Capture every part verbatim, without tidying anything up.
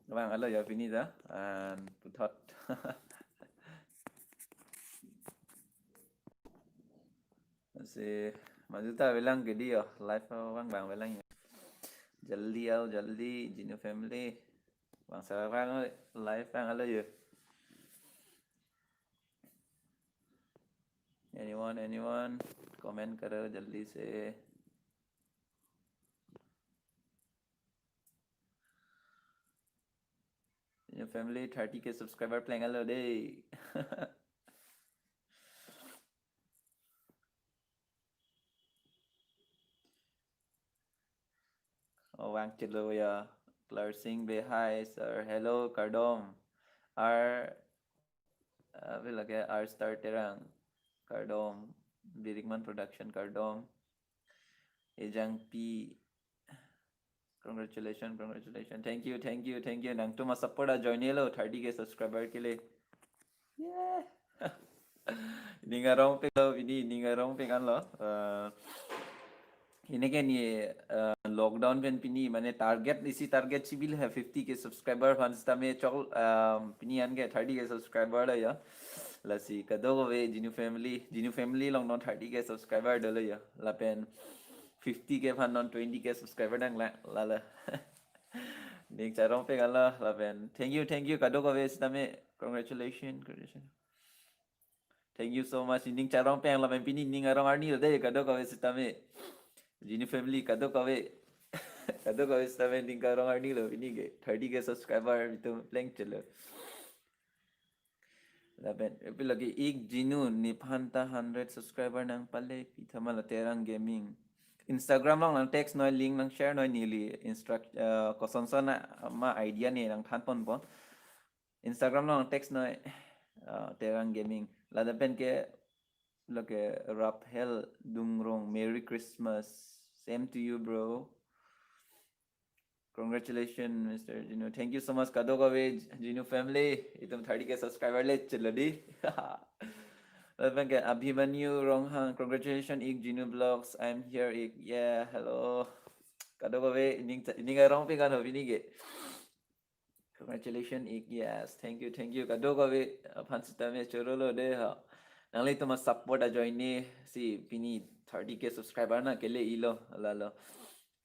Vang alo ya pini ta. An puthot. Si maju ta avelang ke dei yo. Live vang vang avelang ya. Jaldi आओ, jaldi, Jinu family. Vang sarang live vang alo ya. Anyone, anyone? Comment करो जल्दी से. Your family thirty K subscriber pleng alo dei. Oh, vang chelo ya. Klarsing Bey, hi sir. Hello, kardom. R, uh, vlog ke R Star Terang. Kardom. Birikman Production, kardom. Ejang P. Congratulations, congratulations. Thank you, thank you, thank you. Nangtum a-support ajoine lo thirty K subscriber ke liye. Yeah. Ning arong pik lo, pini ning arong pik an lo. Uh, ini ke ni, uh, lockdown pen pini mane target, isi target si bil hai fifty K subscriber aphan sitame chok, um, pini an ke thirty K subscriber lo ya. Lasi kadokave Jinu family, Jinu family along non thirty K subscriber dolo ya. Lapen fifty K aphan non twenty K subscriber nang la, lalo. Ning charong pik an lo, lapen. Thank you, thank you, kadokave sitame. Congratulations, congratulations. Thank you so much. Ning charong pik an lapen pini ning arong arni lo dei, kadokave sitame. Jinu family, kadokave. Kadokave sitame ning arong arni lo, pini ke thirty K subscriber itum pleng chelo. Lapen, pilo ke ik Jinu, nephan ta hundred subscriber nangpale, pi thama la Terang Gaming. Instagram along nang text noi, link nang share noi neli instruct, uh, kosonson ama idea ne nangthan ponpo. Instagram along nang text noi, uh, Terang Gaming. Lapen ke, lo ke Raphel Dungrong, Merry Christmas. Same to you, bro. Congratulations, Mister Jinu. Thank you so much, kadokave Jinu family. Itum thirty K subscriber le chelo dei. Lapen ke Abhimanyu Ronghang, congratulations, ik Jinu Vlogs. I'm here, ik. Yeah, hello. Kadokave ning, ning arong pik an ho pini ke. Congratulations, ik. Yes, thank you, thank you. Kadokave aphan sitame choro lo dei ha. Nanglitum a-support ajoine si pini thirty K subscriber nang kele ilo, lalo.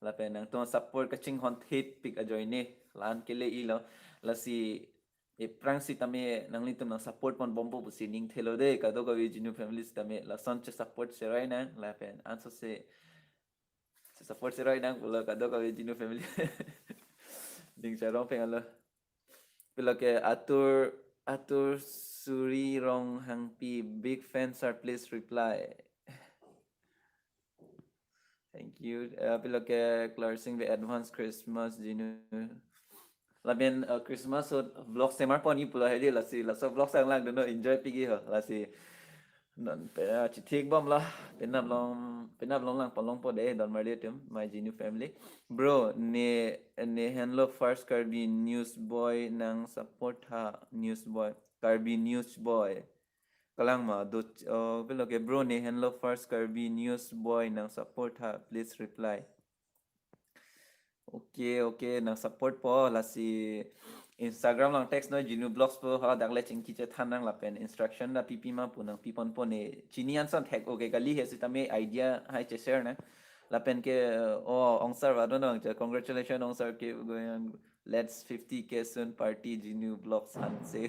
Lapen nangtum a-support kachinghon thepik ajoine la-an kele ilo. Lasi aphrang sitame nanglitum nang support ponbompo pusi ning thelo dei, kadokave Jinu family sitame lason che-support seroi nang, lapen ansose che-support seroi nang pulo kadokave Jinu family. Ning charong pik an lo. Pilo ke Atur, Atur Suri Ronghangpi, big fan sir, please reply. Thank you. Uh, pilo ke Klarsing Bey, advance Christmas Jinu. Lapen, uh, Christmas ahut vlog semar pon-i pulo hedi, lasi laso vlog sang langdunnon, enjoy pik-i ho, lasi. Non pe, uh, chithik bom la, penap long, penap long lang pon longpo dei, don marli atum, my Jinu family. Bro, ne, ne henlo first Karbi news boy nang support ha, news boy, Karbi news boy. Kalang ma, do, uh, pilo ke bro, ne henlo first Karbi news boy nang support ha, please reply. Okay, okay, nang support po, lasi Instagram along text noi, Jinu Vlogs pu, ha, dak le chingki chethan nang lapen instruction ta pipi ma pu nang pi ponpo ne. Chini anson thek, okay, kali he sitame idea hai che-share nang. Lapen ke, oh, Ong sir, I don't know, congratulations, Ong sir, keep going on. Let's fifty K soon party, Jinu Vlogs han se.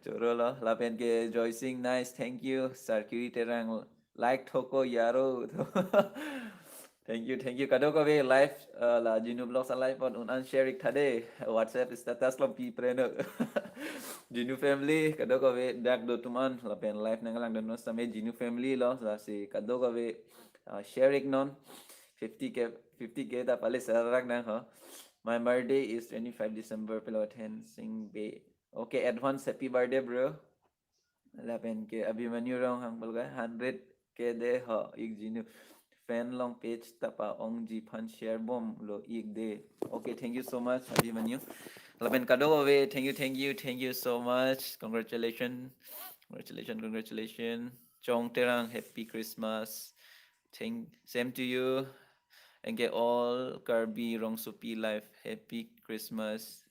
Choro lo. Lapen ke Joy Singh, nice, thank you. Sarkiri Terang, like thoko yaro. Thank you, thank you. Kadokave live, uh, la Jinu Vlogs a-live pon un-an share ik tha dei. WhatsApp status along pi preno. Jinu family, kadokave dak do atum an, lapen live nang langdunnon sitame Jinu family lo, lasi kadokave, uh, share ik non. Fifty K, fifty K ta pale serak nang ho. My birthday is twenty-five December, pilo Then Singh Bey. Okay, advance happy birthday, bro. Lapen ke Abhimanyu Ronghang pulo ke hundred K dei ho, ik Jinu fan along page ta pa-ongji aphan share bomlo ik dei. Okay, thank you so much, Abhimanyu. Lapen kadokave, thank you, thank you, thank you so much. Congratulations. Congratulations, congratulations. Chong Terang, happy Christmas. Thank, same to you. Anke all Karbi Rongsopi life, happy Christmas.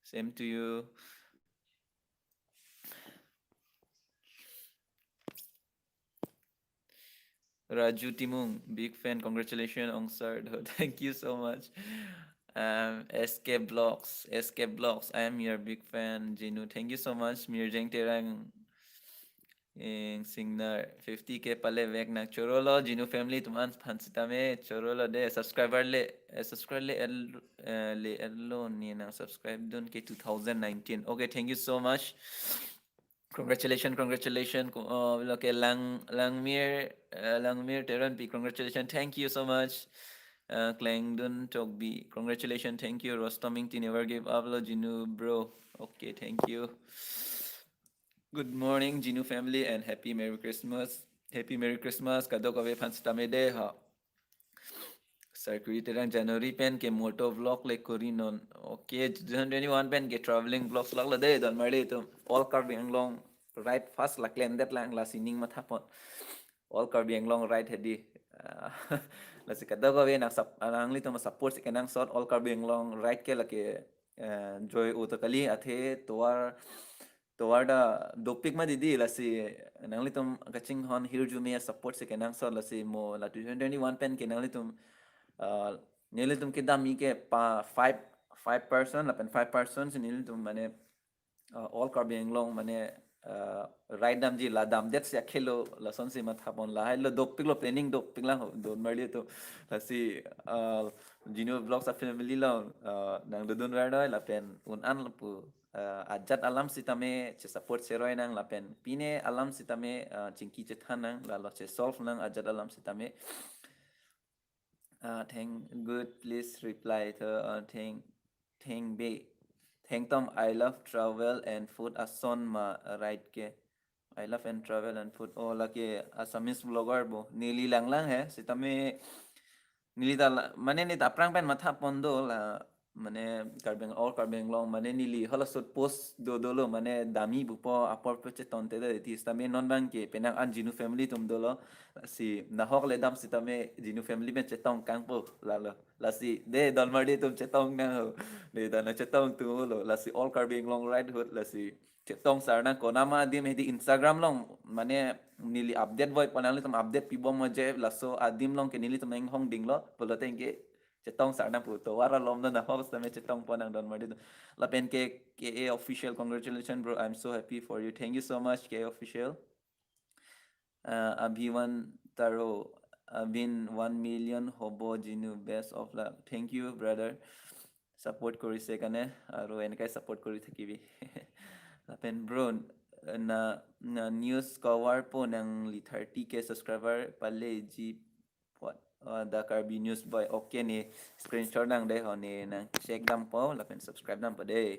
Same to you. Raju Timung, big fan. Congratulations, Ongsar. Thank you so much. Um, S K Vlogs, S K Vlogs, I am your big fan, Jinu. Thank you so much, Mirjeng Terang. Ing singnar fifty K pale vek nang chorolo, Jinu family atum an aphan sitame chorolo de, subscriber le, eh, subscribe le el, eh, le elo ne nang subscribe dun ke two thousand nineteen. Okay, thank you so much. Congratulations, congratulations. Ko, uh, lo ke Lang, Langmir, uh, Langmir Teronpi, congratulations. Thank you so much. Uh, Klengdun Tokbi, congratulations. Thank you. Rostoming T never give up lo, Jinu bro. Okay, thank you. Good morning, Jinu family, and happy Merry Christmas. Happy Merry Christmas. Kadokave aphan sitame de ha. Circuit Terang, January pen ke moto vlog le kori non. Okay, two thousand twenty-one pen ke traveling vlogs lak lo de, don marli atum. All Karbi Anglong ride first la klem det lang, lasi ning mathapon. All Karbi Anglong ride hedi. Ah, lasi kadokave nang sap-, nanglitum support si kenangsot All Karbi Anglong ride ke lake, eh, joy auto kali, athe tovar, tovar ta dopik ma didi, lasi nanglitum kachinghon hirjume support si kenangsot, lasi mo la two thousand twenty-one pen ke nanglitum, ah, nelitum kedam-i ke pa five, five person, lapen five person si nelitum mane, uh, All Karbi Anglong mane, uh, ride damji, la damdet si akhelo, lasonsi mathapon, lahai lo dopik lo, planning dopik lang ho, don marli atum. Lasi, uh, Jinu Vlogs a family lo, uh, nang dodun ver noi, lapen un-an lapu, uh, ajat alam sitame che support seroi nang, lapen pine alam sitame, uh, chingki chethan nang, lalo che solve nang ajat alam sitame. Uh, thank, good, please reply to, uh, thank, thank be. Thank tom, I love travel and food ason ma, uh, ride ke. I love and travel and food. Oh, lake Assamese vlogger bo. Neli langlang he. Sitame neli ta la, mane neli ta aphrang pen mathapon do la, mane Karbi Ang-, All Karbi Anglong, mane neli halaso a-post do dolo, mane dam-i bupo, apor pe cheton te de, ti sitame non bang ke penang an Jinu family atum dolo, lasi nahok le dam sitame Jinu family pen chetong kangpo lalo. Lasi de don marli atum chetong nang ho. De ta nang chetong tu lo. Lasi All Karbi Anglong ride ahut, lasi chetong sar nang, konat ma adim hedi Instagram along, mane neli update voi pon, nanglitum update pibom ma je, laso adim along ke nelitum inghong dinglo, pulote ke chetong sar nang pu, tovar alom na nahok sitame chetong pon nang don marli atum. Lapen ke K A Official, congratulations bro, I'm so happy for you. Thank you so much, K A Official. Uh, Abhiwan Taro, Abhin one million hobo Jinu, best of luck. Thank you, brother. Support korise karne, aru enkai support kori thakibi. Lapen bro, na, na news cover po nangli thirty K subscriber pale ji pot, uh, The Karbi News Boy. Okay ne, screenshot nang de ho ne, nang check dampo, lapen subscribe dampo de.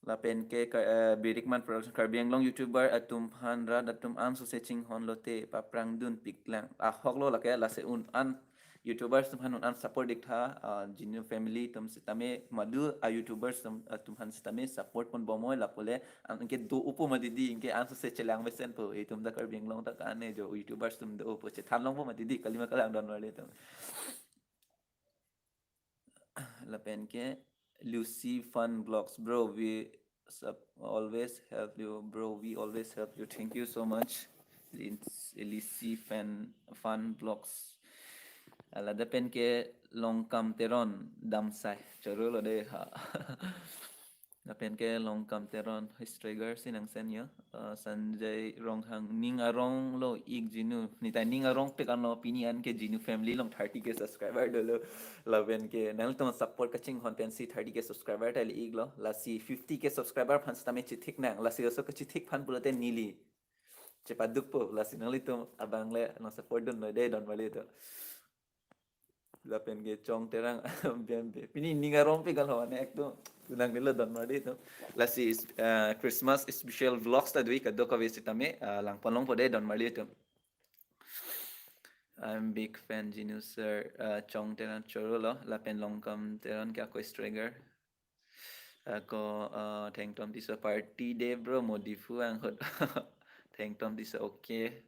Lapen ke ka-, eh, Birikman Production, Karbi Anglong YouTuber atum aphan rat atum an sose chinghon lote paphrang dunpik lang. Ahok lo lake, lasi un-an YouTubers atum aphan un-an support dik tha, ah, Jinu family atum sitame, madu a-YouTubers atum, atum aphan sitame support pon bomnoi, lapule an ke do-opo ma didi, anke an sose chelang mesen po, itum ta Karbi Anglong ta kane jo YouTubers atum do-opo, chethan longpo ma didi, kalima kalang don marli atum. Lapen ke Lucy Fun Vlogs, bro, we sup-, always help you, bro, we always help you. Thank you so much, Lin-, Lucy Fan, Fun Vlogs. Ladak pen ke Longkam Teron damsai, choro lo de ha. Lapen ke Longkam Teron, History Girl si nang send yo. Uh, Sanjay Ronghang, ning arong lo ik Jinu. Neta ning arongpik anlo, pini an ke Jinu family along thirty K subscriber dolo. Lapen ke nangtum support kachinghon pensi thirty K subscriber ta le-ik lo. Lasi fifty K subscriber aphan sitame chethik nang. Lasi oso kachethik aphan pulote neli chepadukpo. Lasi nanglitum abang le nang support dun noi de don marli atum. Lapen ke Chong Terang, B M B. Pini ning arongpik anlo, ane ek tu, tunang nilo don marli atum. Lasi is-, eh, Christmas special vlogs ta do-ik, kadokave sitame, eh, langpon longpo de don marli atum. I'm big fan Jinu sir, eh, Chong Terang choro lo, lapen Longkam Teron ke ako History Girl. Ako, eh, Thengtom Tisso, party de bro, mo Diphu anghut. Thengtom Tisso, okay.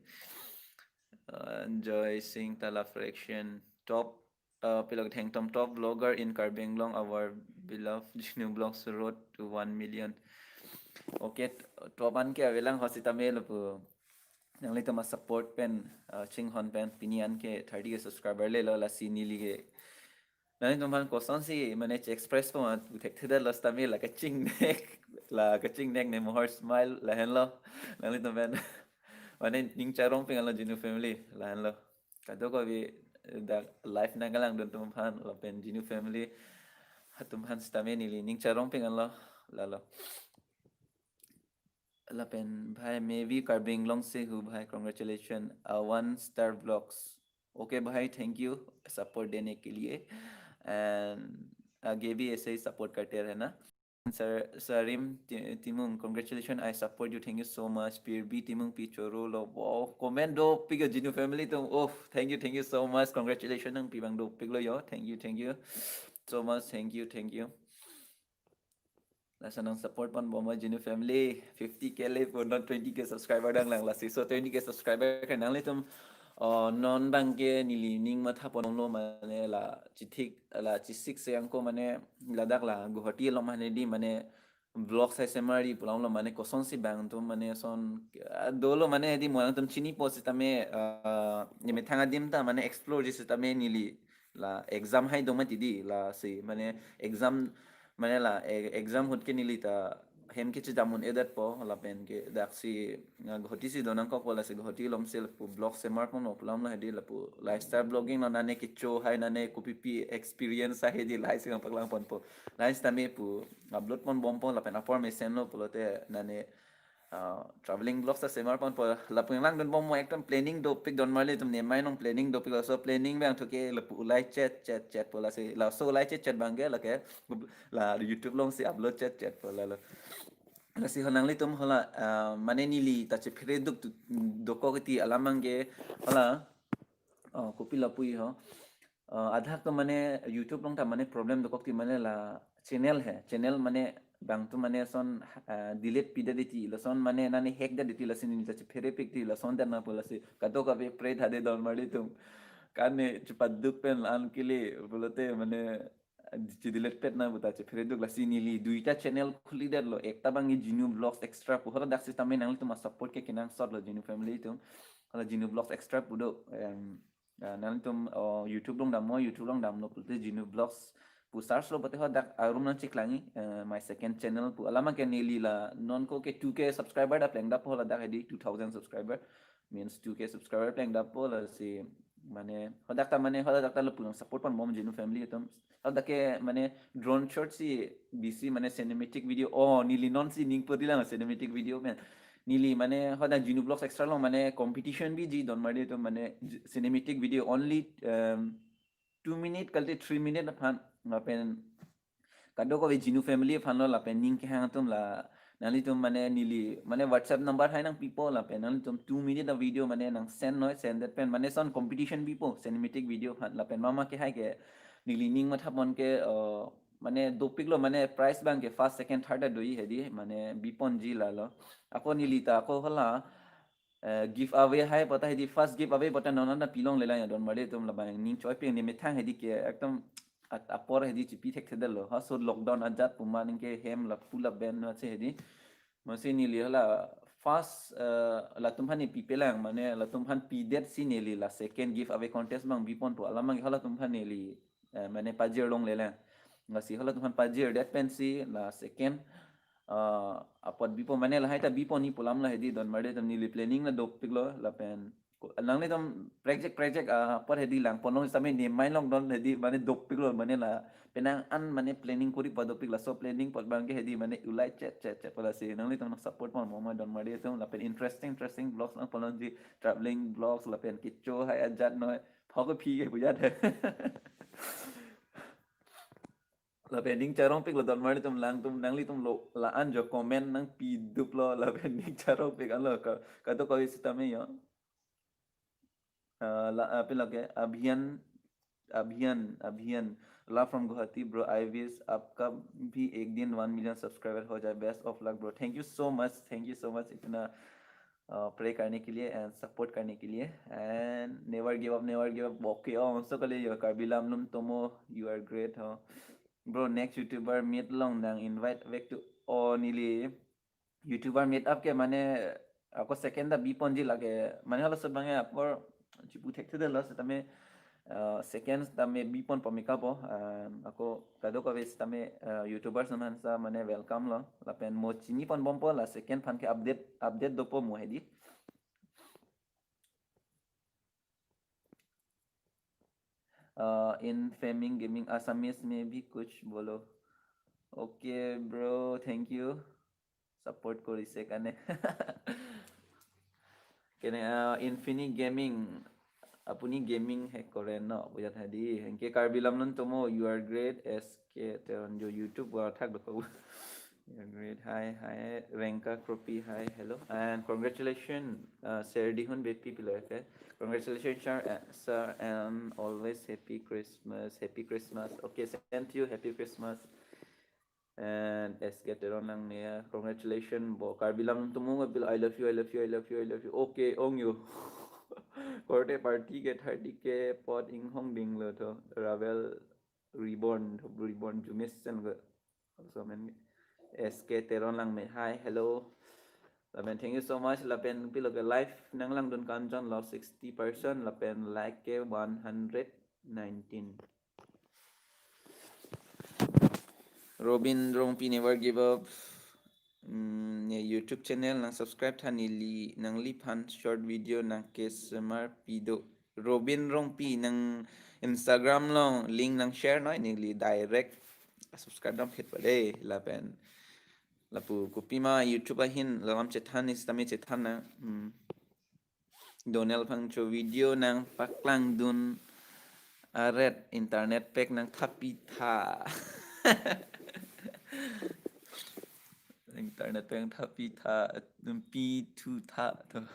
Uh, Joy Singh Tala Fraction, top, uh, pilok Thengtom, top vlogger in Karbi Anglong, our Beloved Genu Vlogs road to one million. Okay, t-, twelve an ke avelang ho sitame lapu. Nanglitum a-support pen, uh, chinghon pen, pini an ke thirty K subscriber lelo, lasi neli ke. Nanglitum aphan kosonsi mane che-express po ma pu thekthedetlo sitame la kachingnek, la kachingnek ne mohor smile lahenlo. Nanglitum pen. Mane ning charong ping alo Genu family lahenlo. Kadokave dak live nangkelangdun atum aphan lapen Genu family atum aphan sitame neli ning charong ping alo lalo. Lapen bhai, मैं भी कार्बी आंगलोंग से हूँ भाई, congratulations, uh, one star vlogs. Okay भाई, thank you support देने के लिए, and आगे भी ऐसे ही support करते रहना. Sir, Sarim Ti-, Timung, congratulations, I support you, thank you so much. Pirbi Timung pi chorolo, wow, comment dopik yo Genu family atum. Oh, thank you, thank you so much. Congratulations nangpi abang dopiklo yo. Thank you, thank you so much. Thank you, thank you. Laso nang-support ponbom ma Genu family, fifty K le po, non twenty K subscriber danglang, lasi so twenty K subscriber ke nanglitum, oh, non abang ke neli ning matha ponlo mane la chithik, la chisik se angko mane ladak la Guwahati along mane di mane vlogs hai semar di pulang lo mane kosonsi abang atum mane son, ah, dolo mane di mo atum chinipo sitame, ah, nemethang adim ta mane explore ji sitame neli la exam hai do mati di, lasi mane exam mane la e-, exam ahut ke neli ta hem kechedam un-edetpo lapen ke daksi, ah, Guwahati si do nangkokpo, lasi Guwahati along si lapu vlog semar ponpo pu alam la hedi lapu lifestyle vlogging lo, nane kecho hai nane kopipi experience hai hedi lahai si nangpaklang ponpo. Lahai sitame pu upload ponbompo lapen apor mesenlo pulote nane, ah, traveling vlogs ta semar ponpo lapu nanglang dunbom mo, ekdom planning dopik don marli atum, nemai nong planning dopik, laso planning abang thu ke lapu ulai chet chet chetpo, lasi laso ulai chet chet abang ke lake la YouTube along si upload chet chetpo lalo. Lasi ho nanglitum hala, ah, mane neli ta chephere duk tu-, dokok ti alam abang ke hala, oh, kopi lapu-i ho. Ah, adhak atum mane YouTube along ta mane problem dokok ti mane la channel he, channel mane abang atum mane son, ah, delete pidet ti, lason mane nane hack det ti, lasi neli ta chephere pik ti, lason det na pu, lasi kadokave pray tha de don marli atum. Kane chepaduk pen la-an kele pulote mane che-delete pet na pu ta chephere duk, lasi neli duita channel khulidetlo, ekta abang ke Genu Vlogs Extra pu, hala daksi tame nanglitum a-support ke kenangsotlo Genu family atum. Hala Genu Vlogs Extra pu do, em, ah, nanglitum, oh, YouTube along dammo, YouTube along damlo pulote Genu Vlogs pu search lo pulote ho dak arum nangcheklang-i, eh, my second channel pu alam abang ke neli la non ko ke two K subscriber ta plengdappo, hala dak hedi two thousand subscriber, means two K subscriber plengdappo, lasi mane hadak ta mane hadak ta lapu nang-support ponbom Genu family atum. Hadak ke mane drone shot si bisi mane cinematic video, oh, neli non si ning purilang cinematic video pen. Neli mane hadak Genu Vlogs Extra along mane competition biji don marli atum, mane j-, cinematic video only, um, two minute kalite three minute aphan, lapen kadokave Genu family aphan lo, lapen ning kehang atum la nanglitum mane neli mane WhatsApp number hai nangpipo, lapen nanglitum two minute a-video mane nang-send noi, send det pen mane son competition bipo cinematic video aphan, lapen mama ke hai ke neli ning matha pon ke, uh, mane dopiklo, mane prize abang ke first, second, third ta do-i hedi, mane biponji lalo. Ako neli ta ako hala, eh, giveaway hai pu ta hedi, first giveaway pu ta non anta pilonglelang ya don marli atum, labang ning choi ping nemethang hedi ke ekdom at-, apor hedi chepi thekthedetlo. Ha so lockdown ajat pu ma ning ke hem lapu laben ma che hedi. Masi neli hala first, eh, latum aphan ne pipelang, mane latum aphan pidet si neli la second giveaway contest abang biponpo alam abang ke halatum aphan neli, eh, mane pajir longlelang. Lasi halatum aphan pajirdet pensi la second, ah, apot bipo, mane lahai ta bipo ni pu alam la hedi don marli atum, neli planning la dopiklo lapen ko-, nanglitum prekjak prekjak, ah, apot hedi lang ponlong sitame nemai long don hedi mane dopiklo, mane la penang an mane planning kori pa dopik, laso planning apot abang ke hedi mane ulai chet chet chet pu, lasi nanglitum nang-support ponbom ma don marli atum, lapen interesting interesting vlogs nang ponlongji, traveling vlogs lapen kecho hai ajat noi, phoko phi ke bujat hai. Lapen ning charongpiklo don marli atum, lang atum nanglitum lo la-an jo comment nangpiduplo lapen ning charongpik anlo ka, kadokave sitame yo. Uh, la, uh, pin lake Abhiyan, Abhiyan, Abhiyan. Love from Guwahati, bro. I wish आपका भी एक दिन one million subscriber हो जाए. Best of luck, bro. Thank you so much. Thank you so much. इतना, uh, pray करने के लिए and support करने के लिए. And never give up, never give up. Okay, oh, so kali yo, Karbi Lamlum Tomo, you are great, ho. Bro, next YouTuber meet along nang invite vek to, o neli YouTuber meet up ke mane ako second ta biponji lake, mane halaso abang ke apor chipu thekthedetlo setame, uh, second tame biponpo mekapo, uh, ako kadokave setame, uh, YouTubers atum aphan sa mane welcome lo, lapen mo chiniponbompo, la second aphan ke update, update dopo mo hedi. Uh, in Flaming Gaming, Assamese में भी कुछ बोलो। Okay, bro, thank you. Support korise karne. Kene, uh, Infinity Gaming, apuni gaming he koren no, bujat hadi. Anke Karbi Lamlun Tomo, you are great. S K Teron jo YouTube wa thak doko. You are great. Hi, hi. Renka Kropi, hi, hello. And congratulations, uh, Serdihun Bepi pilo ke. Congratulations, sir, uh, sir, and always happy Christmas. Happy Christmas. Okay, same to you. Happy Christmas. And S K Teron lang niya. Congratulations, bo. Karbi Lamlun Tomo pilo, I love you, I love you, I love you, I love you. Okay, ong yo. Korte party ke thirty K apot inghong dinglo tho. Ravel Reborn, Reborn Jumis sen ke. Also, men S K Teron lang me. Hi, hello. Lapen thank you so much. Lapen pilo ke live nanglangdun kanchonlo sixty percent. Lapen like ke one hundred nineteen. Robin Rongpi never give up. Hmm, ne YouTube channel nang subscribe tha, neli nangliphan short video nang kesemar pido. Robin Rongpi nang Instagram along link nang share noi, neli direct subscribe dam phit pade lapen lapu kopima YouTube ahin lalam chethan ni setame chethan na. Hmm. Donald Phangcho video nang paklangdun aret, internet pack nang thapi tha. Internet pack nang thapi tha, pi thu tha to.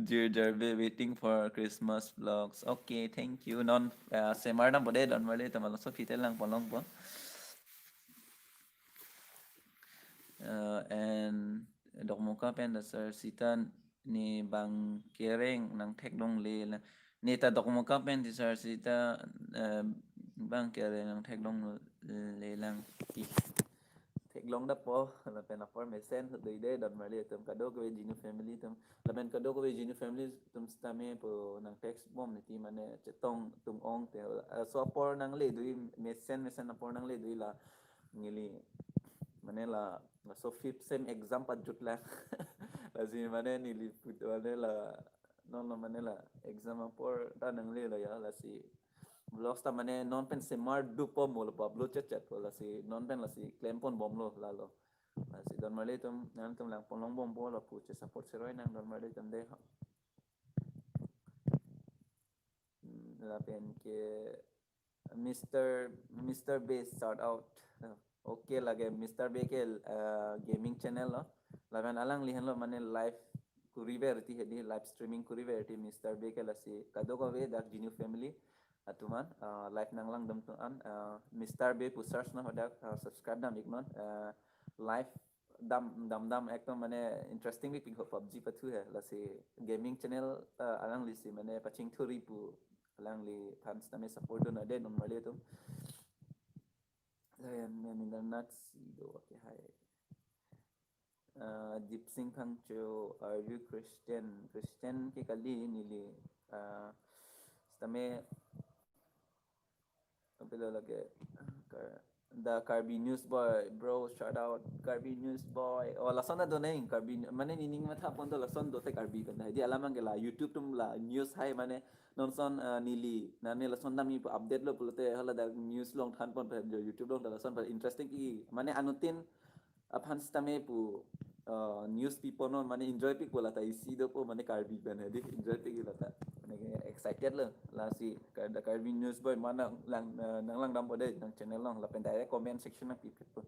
Jir Jarbe waiting for Christmas vlogs. Okay, thank you. Non, uh, semar nang bode don male teman so pite lang polong po. Uh, and Dokmoka pen ta Sir Sita ne bang kereng nang thekdongle la. Ne ta Dokmoka pen ti Sir Sita, uh, bang kereng nang thekdongle lang ti. Theklong dapo, lapen apor mesen hudoi de don male atum kadokave Jinu family atum. Lapen kadokave Jinu family atum setame po nang text bom ne ti mane chetong tung ong te. Uh, so apor nangle dui mesen mesen apor nangle dui la. Neli mane la, so fifth sem exam pajut la. Lasi mane neli put mane la, non lo mane la exam apor ta nangle la ya, lasi vlogs ta mane non pen semar dupo mo lo upload chet chet po, lasi non pen lasi klemponbomlo lalo. Lasi don male atum nangtum lang ponlongbompo lapu che support seroi nang don male atum de ha. Hmm, lapen ke Mister, Mister Bey shout out. Okay, lake Mister Bey ke, uh, gaming channel lo. Lapen alangli henlo mane live kuriver ti hedi, live streaming kuriver ti Mister Bey ke, lasi kadokave dak Jinu family atum an, uh, live nanglangdam atum an, uh, Mister Bey pu search na hadak, uh, subscribe dam iknon, uh, live dam dam dam ekdom mane interesting pik pik ho, PUBG pathu he, lasi gaming channel, uh, alangli si mane pachingthuri pu alangliphan setame support dun ade don male atum. Layan me mindan nak si do ke hai. Uh, Deep Singh Phangcho, are you Christian? Christian ke kali neli, uh, setame apilo lake, Kar-, the Karbi News Boy, bro, shout out Karbi News Boy. Oh, lason do neng Karbi, mane nening matha pon do lason do te Karbi pen. Hedi alam ke la YouTube atum la news hai mane non son, uh, neli nane lason dam ipu update lo pulote hala dak news along than pon pen jo YouTube along ta lason pen interesting ki mane anuttin aphan setame pu, uh, news pipo non mane enjoy pikpo lata isi dopo mane Karbi pen hedi enjoy pik lata mane excited lo lasi Kar-, the Karbi News Boy mane lang, uh, nanglangdampo de nang channel along lapen direct comment section nang pipikpo.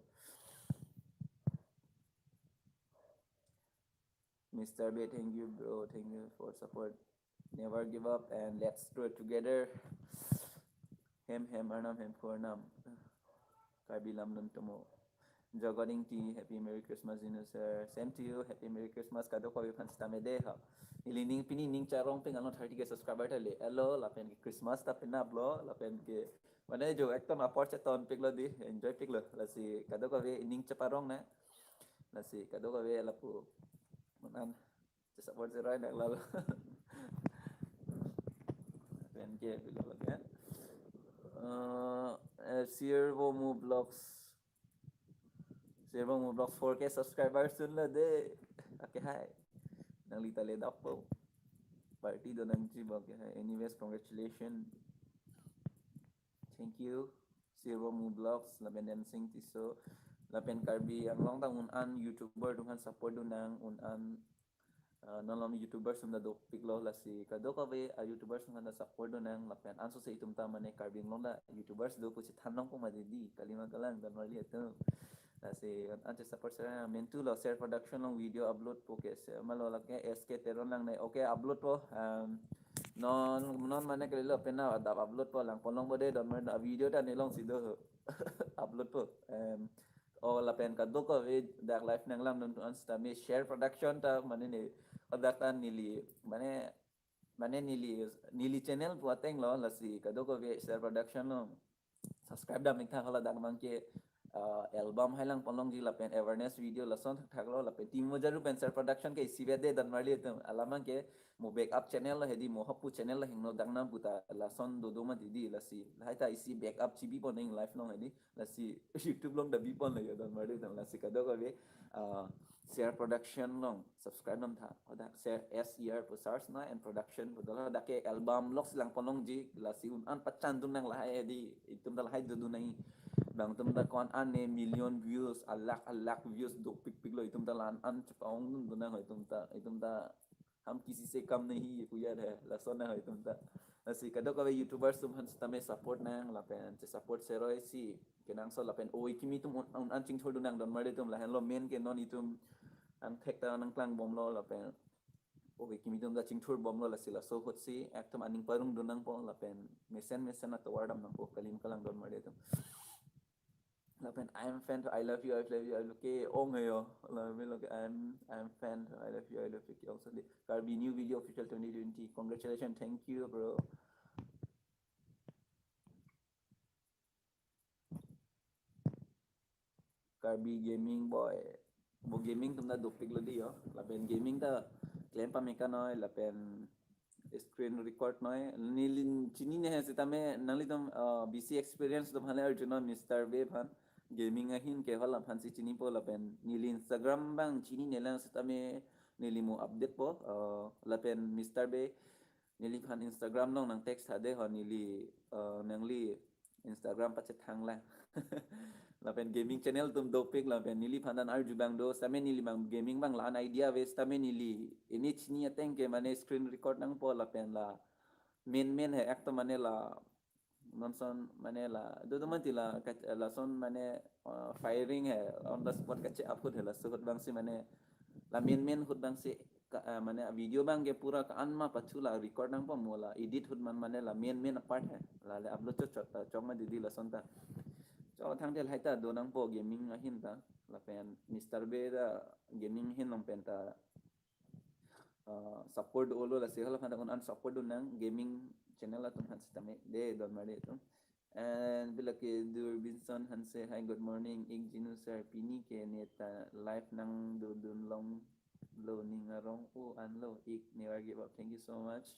Mister Bey, thank you, bro. Thank you for support. Never give up and let's do it together. Hem hem arnam hem ko arnam. Karbi Lamlun Tomo. Jagading T, happy Merry Christmas, Jinu sir. Same to you, happy Merry Christmas. Kadokave aphan setame de ha. Ili ning pini ning charong ping along thirty K subscriber ta le. Hello, lapen ke Christmas ta penap lo, lapen ke Mane jo ekdom apor cheton piklo di, enjoy piklo. Lasi kadokave ining cheparong na. Lasi kadokave lapu un-an chesupport seroi nang lalo. Pen ke bilo lagi. Eh, eh, Sirvomu Vlogs. Sirvomu Vlogs four K subscribers dunlo de. Okay, hi. Nangli ta le dakpo. Party do nangji ba, okay, hi. Anyways, congratulations. Thank you. Sirvomu Vlogs, lapen Dancing Tisso, lapen Karbi Anglong ta un-an YouTuber atum aphan support dun nang, un-an, uh, non lom YouTubers atum ta dopiklo, lasi kadokave a YouTubers atum aphan ta support dun nang, lapen ansose itum ta mane Karbi Anglong ta YouTubers do pusi than longpo ma didi, kalima kalang donmarli atum. Lasi an chesupport sera mentu lo, Ser Production along video upload po ke, se malo lake S K Teron lang ne. Okay, upload po. Um, non non mane kalilo pen na adap upload po, langpon longpo de donmar, a video ta ne longsi do. Upload po. Um, o lapen kadokave dak live nanglang dun an sitame Ser Production ta mane ne, o dak ta neli mane mane neli neli channel pu ateng lo, lasi kadokave Ser Production lo subscribe dam ik tha, hala dak abang ke, uh, album hai langpon longji lapen awareness video lason thakthak lo, lapen Timo Jaru pen Ser Production ke isivet de donmarli atum, alam abang ke mo backup channel lo, hedi mo hapu channel lo, hingno dak nang puta lason dodo ma didi, lasi lahai ta isi backup chibi pon ning live along hedi, lasi YouTube along ta bipon lo yo donmarli atum, lasi kadokave, uh, Ser Production along subscribe dam tha. Oda Ser, S E R pu search na and Production pu dola, dak ke album lok si langpon longji, lasi un-an pachan dun nang lahai di, itum ta lahai dodun nang. Bang itum ta ko-an an ne million views, a lakh a lakh views dopik piklo, itum ta la-an an chepa-ong dun dun nang ho itum ta, itum ta hum kisi se kam nahi ye pu ya de, lason na ho itum ta. Lasi kadokave YouTubers atum aphan sitame support nang, lapen chesupport seroi si kenangsot, lapen oi kimi atum un-, un-an chingthur dun nang donmarli atum, lahenlo main ke non itum angthek ta nangklang bomlo, lapen oi kimi atum ta chingthur bomlo, lasi laso ahut si ekdom aning parong dun nangpo, lapen mesen mesen atovar dam nangpo, kalima kalang donmarli atum. Lapen I am fan to, I love you, I love you, I love you ke ong he yo. Lapen lo ke I am, I am fan to, I love you, I love you ke ong sali. Karbi new video official twenty twenty. Congratulations, thank you, bro. Karbi Gaming Boy. Bo gaming atum ta dopik lo di yo. Lapen gaming ta klem pame kanoi, lapen screen record noi. Neli chinine he sitame nanglitum, uh, bisi experience atum aphan le arjunon, Mister Be aphan. Gaming ahin ke hala aphan si chinipo, lapen neli Instagram abang chinine lang sitame neli mo update po, uh, lapen Mister Be neliphan Instagram along nang text tha de ho, neli, uh, nangli Instagram pachethang lang. Lapen gaming channel atum dopik, lapen neliphan an arju abang do, sitame neli abang gaming abang la-an idea ave, sitame neli ini chini ateng ke mane screen record nangpo, lapen la main main he ekdom mane la non son mane la dodo mati la ka-, lason mane, uh, firing he on the spot kache-up ahut he, laso ahut abang si mane la main main ahut abang si ka, eh, mane video abang ke pura ko-an ma pathu la record nangpo, mo la edit ahut man mane la main main apart he. La le upload chot chot, eh, chok ma didi lason ta. Chok thang tel hai ta do nangpo gaming ahin ta. Lapen Mister Be ta gaming ahin along pen ta, eh, support do-o lo, lasi hala aphan ta un-an support dun nang gaming channel atum aphan sitame de donmarli atum. And bila ke Durbinson Hanse, hi, good morning. Ik jinu sir, pini ke ne ta live nang dodun longlo, ning arong o anlo, ik never give up. Thank you so much.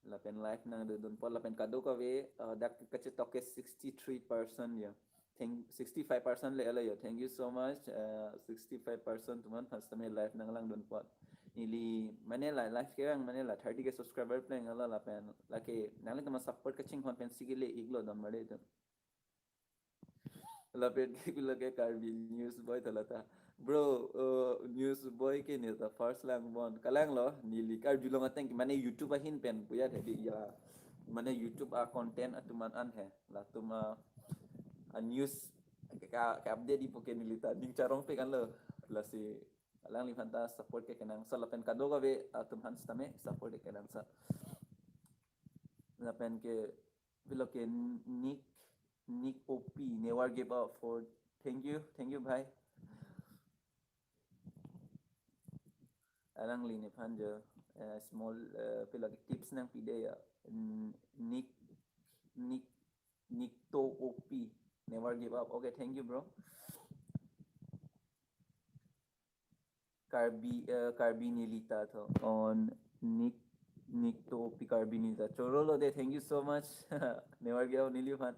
Lapen live nang dodun po, lapen kadokave, uh, dak kachetok ke sixty-three percent ya. Thank, sixty-five percent le alo ya. Thank you so much. Uh, sixty-five percent atum aphan sitame live nanglang dun po. Neli mane la live ke bang mane la thirty K subscriber pleng hala, lapen lake nanglitum support kachinghon pensi kele iklo donmarli atum. Lapen ke bilo ke Karbi News Boy thala ta. Bro, uh, News Boy ke ne ta first lang bon. Kalang lo, neli karjulong ateng ke mane YouTube ahin pen pu ya, jadi ya mane YouTube a content atum an an he. Latum a, a news ke ka, ka update di pu ke neli ta ning charong pe kan lo. Lasi alangliphan ta support ke kenangsot, lapen kadokave atum aphan sitame support ke kenangsot. Lapen ke bilo ke Nick, Nick O P, never give up for, thank you, thank you, bhai. Alangli nephan jo, eh, small, eh, bilo ke tips nangpi de ya. N-, Nick, Nick Nikto O P. Never give up. Okay, thank you, bro. Karbi, uh, Karbi Nilita tho. On Nik, Nikto O P Karbi Nilita. Choro lo de, thank you so much. Never give up, neli aphan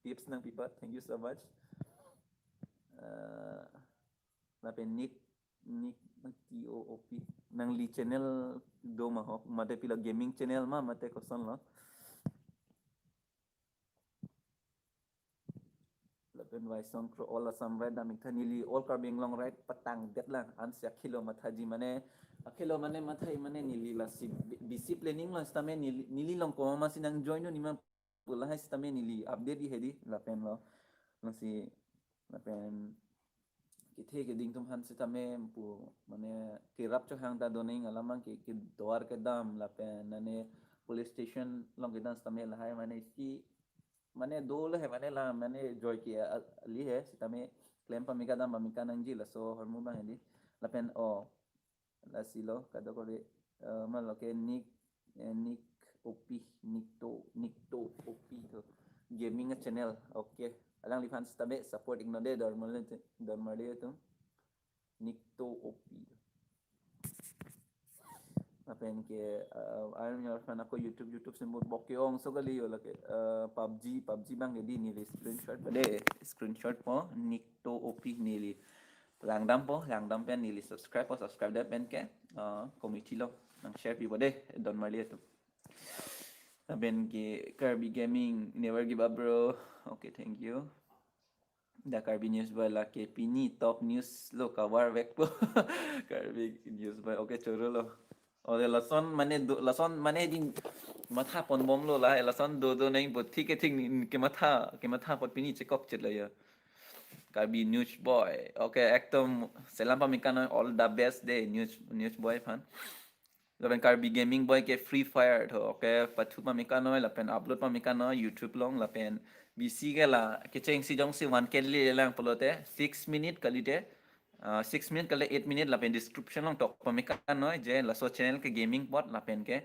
tips nangpipat. Thank you so much. Uh, lapen Nik, Nik T O O P. Nangli channel do ma ho? Mate pilo, gaming channel ma, mate koson lo? Lapen Waisong Kro, all Assam ride dam ik tha, neli all Karbi Anglong ride patang det lang, ansi akhelo mathaji mane, akhelo mane matha mane neli lasi bi-, bisi planning lo sitame neli, neli along komat si nang join un-e ma pu lahai sitame neli update i hedi lapen lo, lasi lapen kethe keding atum aphan sitame pu mane kerap chohang ta doning alamang ke, kedoar kedam lapen mane police station along kedam sitame lahai mane isi mane dolo he mane la mane joy ke a-, ali he sitame klem pame kadam pame kanangji laso ahormu abang hedi lapen o lasi lo kadokave, eh, malo ke Nik, eh, Nik O P, Nikto, Nikto O P tho. Gaming a channel. Okay. Alangliphan sitame support ik non de, Don Marley, Don Marley atum. Nikto O P. Lapen ke, eh, alam nyor aphan ako YouTube, YouTube simbol bok ke-ong so kali yo lake, eh, PUBG, PUBG abang ke di neli screenshot pade, screenshot po, Nikto O P neli. Langdam po, langdam pen neli subscribe po, subscribe det pen ke, eh, committee along nang share pipo de, Don Marley atum. Lapen ke Karbi Gaming, never give up, bro. Okay, thank you. Da Karbi News Boy lake pini top news lo cover vekpo. Karbi News Boy, okay, choro lo. Ode lason mane do, lason mane din matha ponbomlo la, lason do do nang bo thik ke thik ni, kematha, kematha apot pini chekok chet la ya. Karbi News Boy. Okay, ekdom selam pame kanoi, all the best de News, News Boy aphan. Lapen Karbi Gaming Boy ke Free Fire tho. Okay, pathu pame kanoi, lapen upload pame kanoi YouTube along, lapen bisi ke la kechengsi jongsi one K le lang pulote six minute kalite, ah, six minute kali eight minute lapen description along tok pame kanoi je laso channel ke gaming apot lapen ke,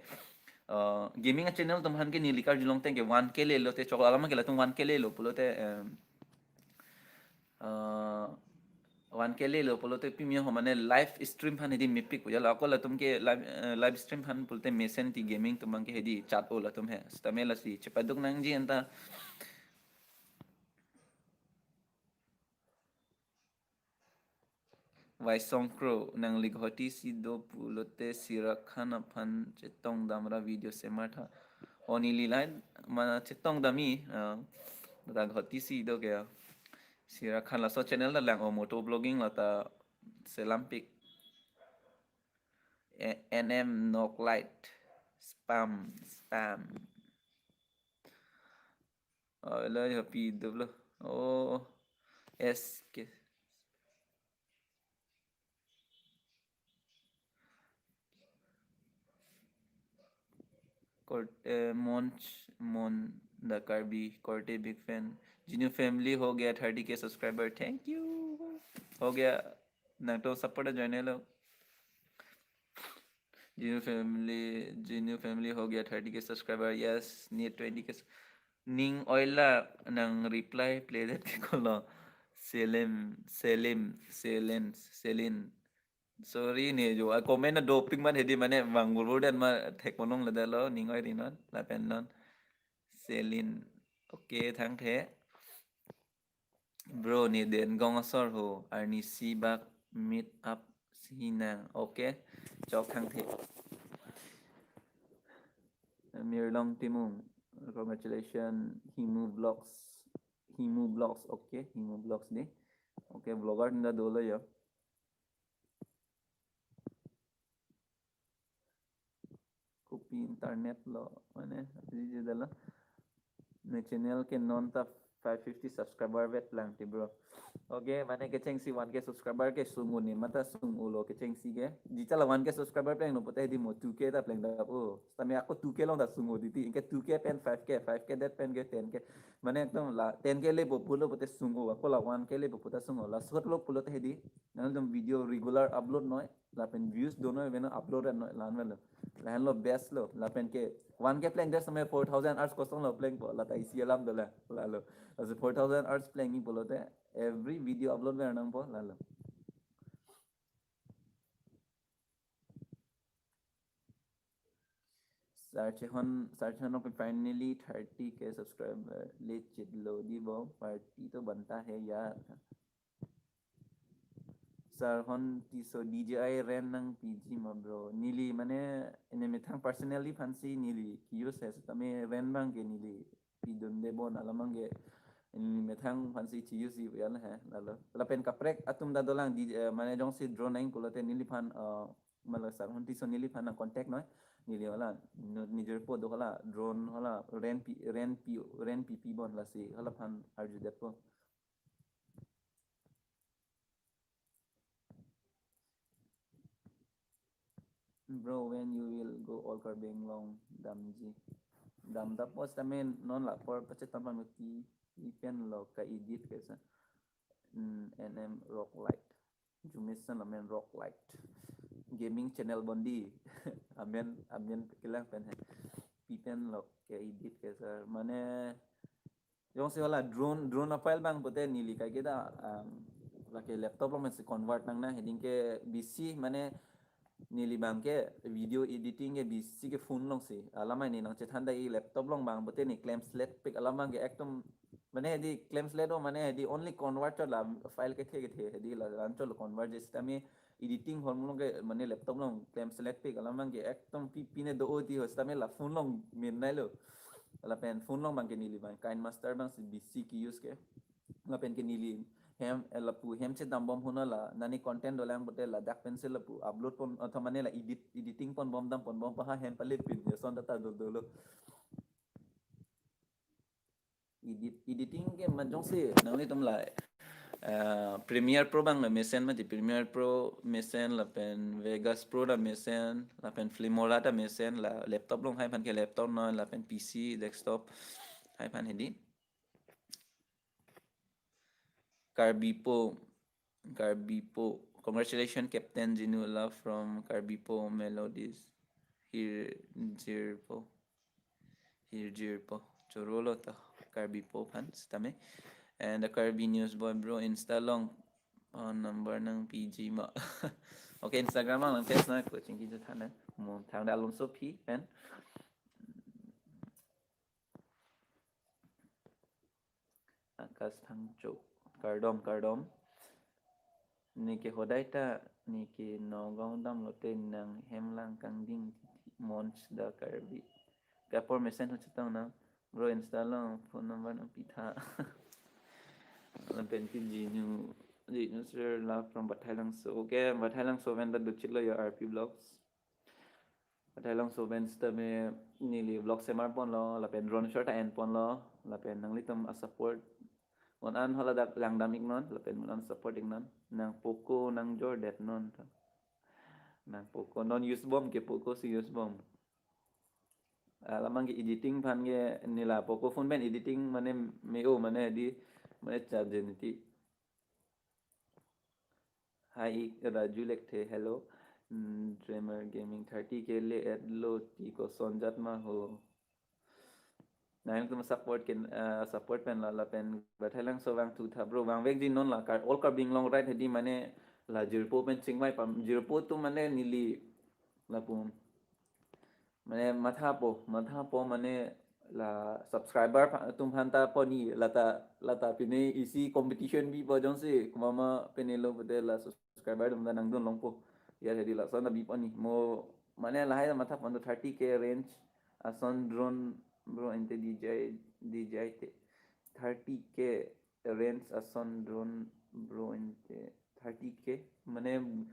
ah, gaming a channel atum aphan ke neli karjulong teng ke one K le lote choklo, alam ke latum one K le lo pulote, em, ah, one K le lo pulote pimi ho mane live stream aphan hedi mepik pu jalo, ako latum ke live, eh, live stream aphan pulote mesen ti gaming atum abang ke hedi chat-o latum he. Sitame lasi chepaduk nangji anta. Waisong Kro, nangli Guwahati si do pulote Sira Khan aphan chetong damra video semartha. O neli lahai ma chetong dam-i, ah, ta Guwahati si do ke, ah. Sira Khan laso channel ta lang o, moto vlogging la ta selampik. E-, N M Nok Light. Spam, spam. Oh, lo happy dublo. Oh, S K. Kort-, eh, Monch, Mon, the Karbi, Korte big fan. Jinu family ho gaya thirty K subscriber. Thank you. Ho gaya. Nangtum support join lo. Jinu family, Jinu family ho gaya thirty K subscriber. Yes, need twenty K. Ning oila nang reply play det ke kolo. Selim, Selim, Selin, Selin. Sorry ne jo. A comment na doping man hedi mane vang gulur den ma thek ponong lada lo ning oi rinon lapen non. Selin. Okay, thangthe. Bro, ne den gong asor ho, arnisi bak meet up si nang. Okay, chok thangthe. Mirlong Timung, congratulations, Himu Vlogs. Himu Vlogs, okay, Himu Vlogs ni. Okay, vlogger nda dolo yo. Kopi internet lo, mane, abidi dala. Ne channel ke non ta five fifty subscriber vet lang ti, bro. Okay, mane kechengsi one K subscriber ke sung-o ne, mata sung-o lo kechengsi ke. Jita la one K subscriber plenglo pulote hedi mo two K ta plengdap o. Sitame ako two K along ta sung-o titi. Anke two K pen five K, five K det pen ke ten K. Mane ekdom la ten K lepo pulo pulote sung-o. Ako la one K lepo puta sung-o. Laso ahut lo pulote hedi. Nangtum video regular upload noi. Lapen views dono ave non, upload non, la-an avelo. La-anlo best lo. Lapen ke one K plengdet setame four thousand hours kosonlo plengpo. La ta isi alam dolang. Lalo. Lasi four thousand hours plengji pulote every video upload ver nangpo. Lalo. Sir Chehon, Sir Chehon, finally thirty K subscriber. Lechit lo di bo, party to banta hai yaar. Sir Hon Tisso, D J I rent nangpiji ma bro? Neli mane, ne methang personally aphansi neli ke-use hai, setame rent abang ke neli pidunde bon, alam abang ke neli methang aphansi che-use ji ya la hai, lalo. Lapen kaprek atum ta dolang di, eh, mane jongsi drone nang pulote neliphan, eh, mala Sir Hon Tisso neliphan nang contact noi. Neli hala, nu-, nijirpo do hala, drone hala, rent pi, rent pi, rent pipi bon, lasi halaphan arjudetpo. Bro, when you will go All Karbi Anglong damji? Damtappo setame non la apor pachetong pame, pi, pi penlo ka-edit ke sir. Hmm, N M Rock Light. Jumis san amen Rock Light. Gaming channel bon di. Amen, amen kelang pen hai. Pi penlo ka-edit ke sir. Mane jongsi hala drone, drone a-file abang pute neli kaike ta, um, lake laptop along pensi convert nangne, hedi ke bisi mane neli abang ke video editing ke bisi ke phone alongsi. Alam ne nangchethan ta i laptop along abang pute ne klem selet pik, alam abang ke ekdom mane hedi klem selet o, mane hedi only convert chot, la file kethe kethe hedi la-an chot lo convert ji, setame editing hor mulong ke mane laptop along klem selet pik, alam abang ke ekdom pi, pine do-o ti ho, setame la phone along min nailo. Lapen phone along abang ke neli abang KineMaster abangsi bisi ke-use ke. Lapen ke neli hem, eh, lapu hem chedam bom huna la, nani content dolang pute ladak pensi lapu upload pon, atau mane la edit, editing pon bom, dam pon bom, paha hem palit pin, ya son data dol dolo. Edit, editing ke ma jongsi nanglitum la, eh, Premiere Pro abang la mesen mati, Premiere Pro mesen, lapen Vegas Pro ta mesen, lapen Filmora ta mesen, la laptop along hai aphan ke laptop noi, lapen P C, desktop hai aphan hedi. Karbipo, Karbipo. Congratulations, Captain Jinu. Love from Karbipo Melodies. Hirjirpo. Hirjirpo. Chorolo to Karbipo fans tame. And the Karbi News Boy, bro, Insta along, uh, number nangpiji ma? Okay, Instagram along nang-text nang, ko chingki je than nang. Mo thang da Alonso P pen. Akash Thangcho. Kardom, kardom. Neke hodai ta, neke Nagaon damlote nang hem lang kangding titi, Mons da Karbi. Ke apor mesen ho chetong nang. Bro, Insta along phone number nangpitha. Lapen ke Jinu, Jinu sir, love from Bathailangso. Okay, Bathailangso pen ta dochitlo your R P Vlogs. Bathailangso pen setame neli vlog semar ponlo, lapen drone shot ta en ponlo, lapen nanglitum a-support. Mo an hala dak langdam iknon, lapen mo an support iknon. Nang Poco nangjordet non ta. Nang Poco non use bom ke, Poco si use bom. Alam abang ke editing aphan ke neli la Poco phone pen editing mane me-o, mane di, mane charge niti. Hi, Raju Lekthe, hello. Mm, Dreamer Gaming, thirty K le-etlo ti koson jat ma ho? Nangtum support ken, eh, support pen la, lapen Bathailangso vangthu tha bro, vangvekji non la, Kar-, All Karbi Anglong ride hedi mane la jirpo pen chingvai pam, jirpo atum mane neli lapu mane mathapo, mathapo mane la subscriber pha-, atum aphan ta pon-i, lata, lata pine isi competition bipo, jongsi komat ma pinelo pute la subscriber atum ta nangdun longpo. Ya jadi lason ta bi pon-i. Mo mane lahai matha pon to thirty K range ason drone bro ante D J I, D J I te thirty K range ason drone bro ante thirty K. Mane,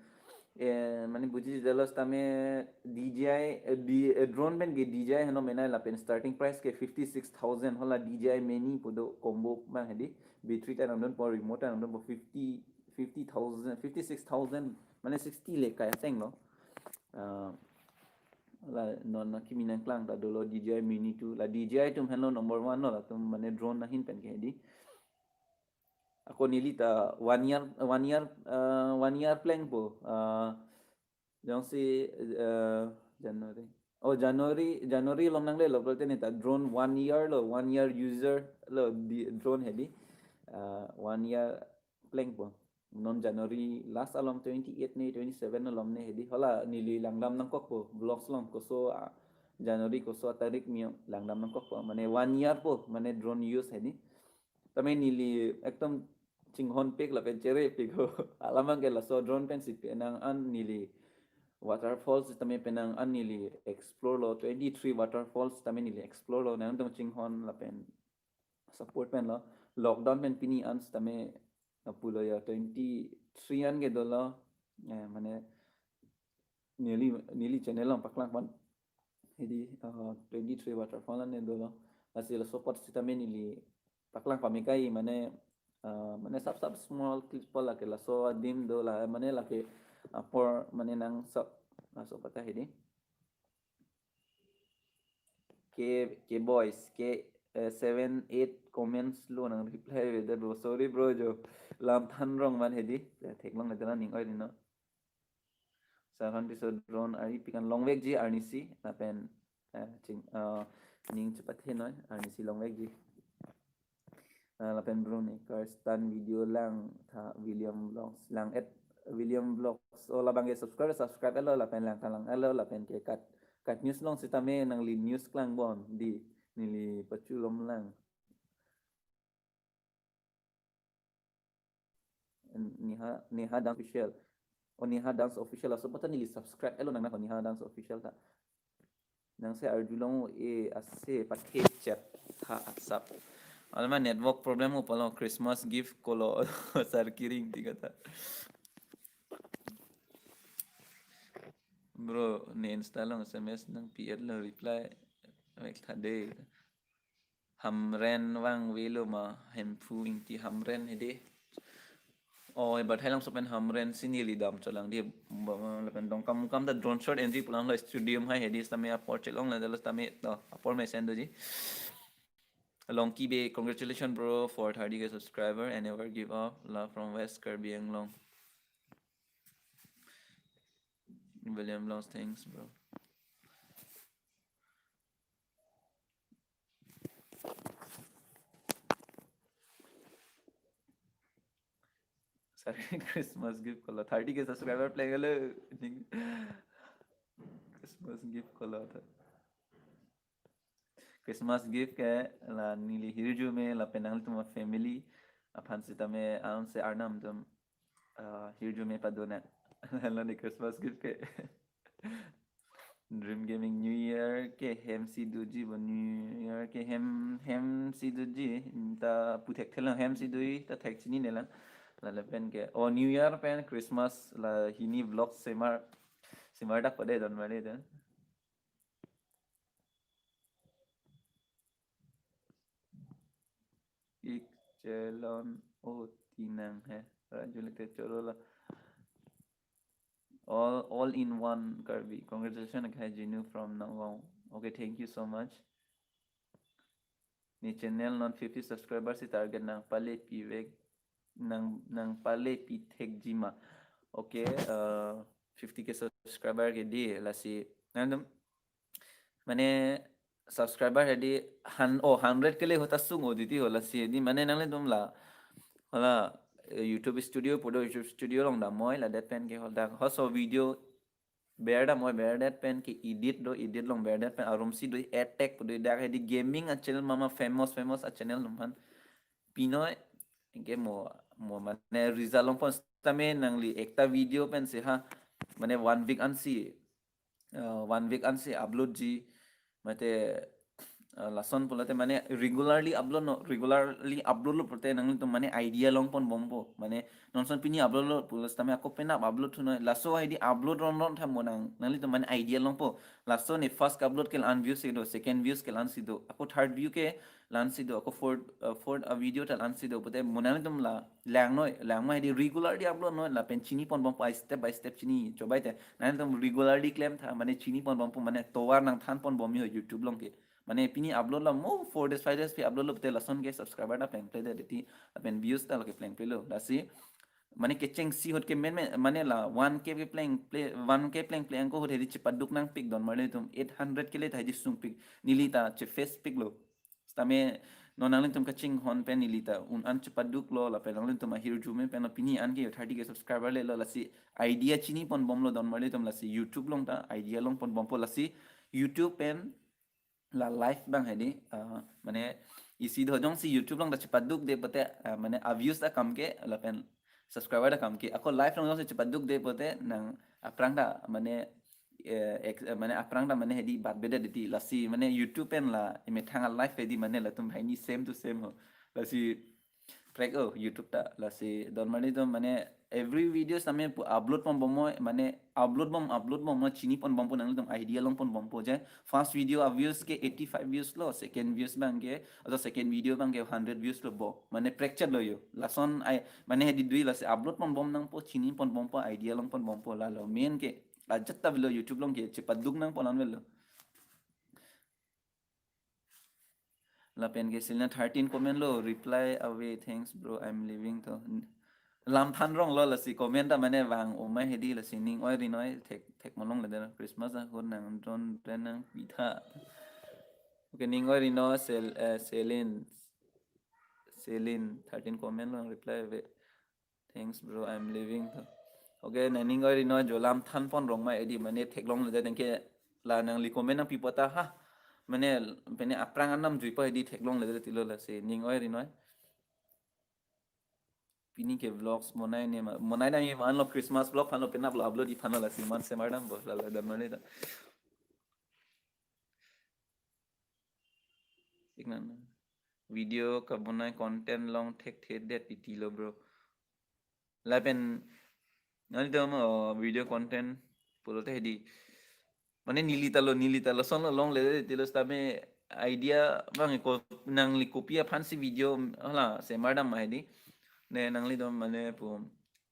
eh, mane buji jalo setame D J I, eh, di, eh, drone pen ke D J I heno menai, lapen starting price ke fifty six thousand, hala D J I Mini pu do combo abang hedi. Battery ta nangdunpo, remote ta nangdunpo, fifty, fifty thousand, fifty six thousand, mane sixty le kai ateng lo. Ah, la non na kimi nangklang ta dolo D J I Mini two, la D J I atum heno number one lo, latum mane drone ahin pen ke hedi. Ako neli ta one year, one year, ah, one year plengpo. Ah, Jongsi, eh, January. Oh, January, January along nanglelo pulote ne ta drone one year lo, one year user lo di drone hedi. Eh, one year plengpo. Non January last along twenty-eight ne twenty-seven along ne hedi. Hala neli langdam nangkokpo. Vlogs along koso, ah, January koso tarik mio langdam nangkokpo. Mane one year po, mane drone use hedi. Tame neli ekdom chinghonpik lapen cherepik ho. Alamang ke laso drone pensi penang an neli waterfalls tame penang an neli explore lo, twenty-three waterfalls tame neli explore lo, nangtum chinghon lapen support pen lo. Lockdown pen pini an tame pulo ya twenty-three an ke dolo, eh, mane neli, neli channel along paklang pon. Hedi, uh, twenty-three waterfall an dolo. Lasi laso apot sitame neli paklang pame kai mane, uh, mane sap sap small clip po lake laso adim do la mane lake apor mane nang sap laso apot ta hedi. K, K boys, K, eh, seven, eight comments lo nang reply avedet bro. Sorry bro jo. Lam than rong man hedi. Ya, theklongle dela ning oi dino. Sarhan piso drone ari pikan longvekji arnisi lapen, eh, ching, eh, ning chepathenoi arnisi longvekji. Eh, lapen bro ne Karstan video langtha William Vlogs lang at William Vlogs. Oh, labang ke subscribe, subscribe elo lapen langtha lang elo lapen ke kat, kat news along sitame nangli news klang bon di neli pachulom lang. Neha, Neha Dance Official. Oh, Neha Dance Official. Laso apot ta neli subscribe elo nang na Neha Dance Official ta. Nang se arjulong e ase pakhe chat tha asap. Alma network problem ho palo Christmas gift kolo sar kiring ti kata. Bro, ne Insta along S M S nangpi-et lo reply. Mek tha de. Hamren vangvelo ma Hemphu Ingti Hamren hedi. Oh, ibat hai langso pen Hamren si neli dam cholang di ba, lapen Dongkamukam ta drone shot entry pulang lo studio hai hedi sitame apor chelong la dalo sitame to apor mesen doji. Longki Bey, congratulations bro for thirty K subscriber and never give up. Love from West Karbi Anglong. William Vlogs, thanks bro. Sorry, Christmas gift kolo. Thirty K subscriber plenglo. Christmas gift kolo tha. Christmas gift ke la neli hirjume lapen nanglitum family aphan sitame aun se arnam atum, ah, hirjume padona. Lo ne Christmas gift ke. Dream Gaming New Year ke hem si doji bo, New Year ke hem, hem si doji ta pu thekthelo, hem si doji ta thek chinine lang. Lale pen ke, oh, New Year pen Christmas la hini vlog semar, semar dak pade don mari ta. Ik chelon o tinang he. Raju leke cholo la. All, all in one Karbi. Congratulations, Akhai Jinu from Nagaon. Okay, thank you so much. Ne channel non fifty subscribers si target nangpale pivek, nang, nangpale pithekji ma. Okay, uh, fifty K subscriber ke di lasi. Nandum, mane subscriber hedi han, oh, hundred ke le hota sung o diti ho lasi di mane nanglitum la. Hala, eh, YouTube Studio pu do, YouTube Studio along damnoi ladet pen ke hodak. Hoso video ber damnoi, berdet pen ke edit do, edit along berdet pen arum si do, attack pu do, dak hedi gaming a channel mama famous, famous a channel atum aphan. Pinoi ke mo, mo mane result longpon sitame nangli ekta video pensi ha, mane one week ansi, uh, one week ansi upload ji, mate, uh, lason pulote mane regularly upload no, regularly upload lo pulote nanglitum mane idea longpon bompo, mane non ason pini upload lo pulo sitame ako penap upload thunoi, laso hedi upload ron ron tha mo nang, nanglitum mane idea longpo, laso ne first upload ke la-an views si do, second views ke la-an si do, ako third view ke la-an si do, ako fourth, uh, fourth a video ta la-an si do, pulote mo nanglitum la langnoi, langma hedi regularly upload noi, lapen chinipon bompo, ai step by step chini chobai te. Nanglitum regularly klem tha, mane chinipon bompo, mane tovar nangthanpon bom ho YouTube along ke. Mane pini upload lo mo four days, five days pi upload lo pulote lason ke subscriber ta plengple de deti, lapen views ta lo ke plengple lo. Lasi mane kechengsi ahut ke men men, mane la one K ke pleng ple, one K pleng ple angko ahut hedi chepaduk nangpik don marli atum, eight hundred ke le ta hedi sungpik, neli ta che face piklo. Sitame non nanglitum kachinghon pen neli ta un-an chepaduklo, lapen nanglitum ahirjume pen lo, pini an ke thirty K subscriber lelo, lasi idea chiniponbomlo don marli atum, lasi YouTube along ta idea longponbompo, lasi YouTube pen la live abang hedi, ah, mane isi do jongsi YouTube along ta chepadukde pote, ah, mane a views akam ke lapen subscriber akam ke, ako live along jongsi chepadukde pote nang aphrang ta mane, eh, ex-, eh, mane aphrang ta mane hedi batbedet hedi, lasi mane YouTube pen la emethang a live hedi mane latum hini same to same ho, lasi prek o YouTube ta, lasi don marli atum mane every video sitame pu upload ponbompo, mane upload bom upload bompo, chiniponbompo, nanglitum idea longponbompo je first video a views ke eighty five views lo, second views abang ke, atau second video abang ke hundred views lo bo, mane prekchet lo yo, lason ai mane hedi dui, lasi upload ponbom nangpo, chiniponbompo, idea longponbompo, lalo main ke ajat ta avelo YouTube along ke chepaduk nangpo, la-an avelo. Lapen ke Selina thirteen comment lo, reply away, thanks bro, I'm leaving to. Lam than rong lo, lasi comment ta mane vang-o ma hedi, lasi ning oi ri noi, thek, thek malongledet, Christmas ahut nang don ren nangpi tha. Okay, ning oi ri noi, Sel-, eh, Selin. Selin thirteen comment lo, reply away. Thanks bro, I'm leaving to. Okay, nang ning oi ri noi, jo lam thanpon rong ma hedi, mane theklongledet, anke la nangli comment nangpipo ta ha, mane pine aphrang anam juipo hedi, theklongledet tilo, lasi ning oi ri noi. Pini ke vlogs bonai ne ma, bonai dam-i ma, anlo Christmas vlog aphanlo penap lo upload-i aphanlo, lasi man semar dampo, lalo don marli ta. Iknan video kabonai content long thekthedet titi lo bro. Lapen nanglitum, oh, video content pulote hedi, mane neli ta lo, neli ta lason lo longle tilo, sitame idea abang ko, nangli kopi aphansi video hala semar dam ma hedi, ne nanglitum mane pu,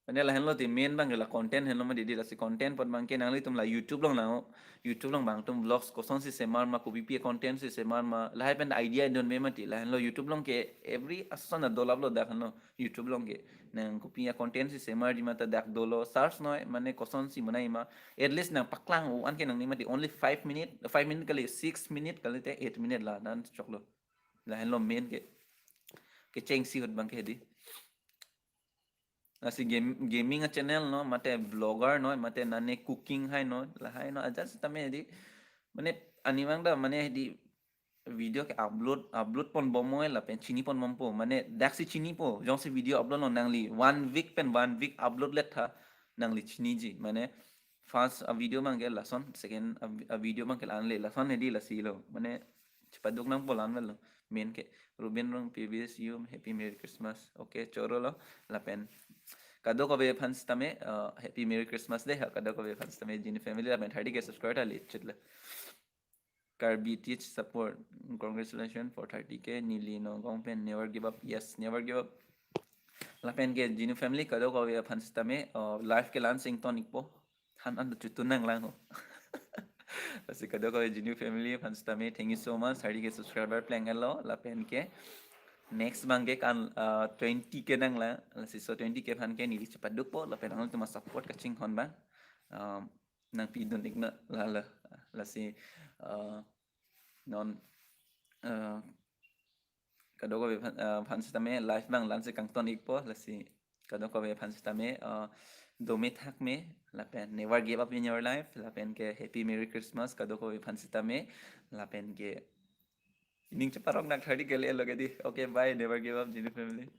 mane lahenlo ti main abang ke la content henlo mati hedi, lasi content apot abang ke nanglitum la YouTube along lang-o, YouTube along abang atum vlogs kosonsi semar ma, kopipi a content si semar ma, lahai pen idea don me mati, lahenlo YouTube along ke every ason adolap lo dak henlo YouTube along ke, nang kopi a content si semarji ma ta dak dolo, search noi, mane kosonsi bonai ma, at least nang paklang-o anke nangli mati, only five minute, five minute kali, six minute kali te eight minute la dan choklo, lahenlo main ke, kechengsi ahut abang ke hedi. Lasi game, gaming a channel noi, mate vlogger noi, mate nane cooking hai noi, lahai noi, ajat sitame hedi, mane arnivang ta mane hedi video ke upload, upload ponbompo lapen chiniponbompo, mane daksi chinipo, jongsi video upload lo nangli one week pen one week upload let tha, nangli chiniji, mane first a video abang ke lason, second a, a video abang ke la-anle, lason hedi, lasi lo, mane chepaduk nangpo, la-an avelo. Main ke Ruben Rong, P B S U, Happy Merry Christmas. Okay, choro lo. Lapen kadokave aphan sitame, uh, Happy Merry Christmas de ha, kadokave aphan sitame, Genie family, lapen thirty K subscriber ta le chit le. Karbi Teach Support, congratulations for thirty K, neli Nagaon pen, never give up. Yes, never give up. Lapen ke Genie family, kadokave aphan sitame, uh, live ke la-an si ington-ikpo. Han an chutu nanglang ho. Lasi kadokave Genie family aphan sitame, thank you so much. Thirty K subscriber pleng-etlo, lapen ke next abang ke kan, uh, twenty K nanglang, lasi so twenty K aphan ke neli chepadukpo, lapen nanglitum a support kachinghon abang, um, nangpidun-iknon, lalo, lasi, uh, non, uh, kadokave aphan, uh, aphan sitame live abang la-an si kangton-ikpo, lasi kadokave aphan sitame, uh, dome thakme, lapen never give up in your life, lapen ke Happy Merry Christmas kadokave aphan sitame, lapen ke ning cheparong nak thirty K le lo ke di. Okay, bye, never give up, Genie family.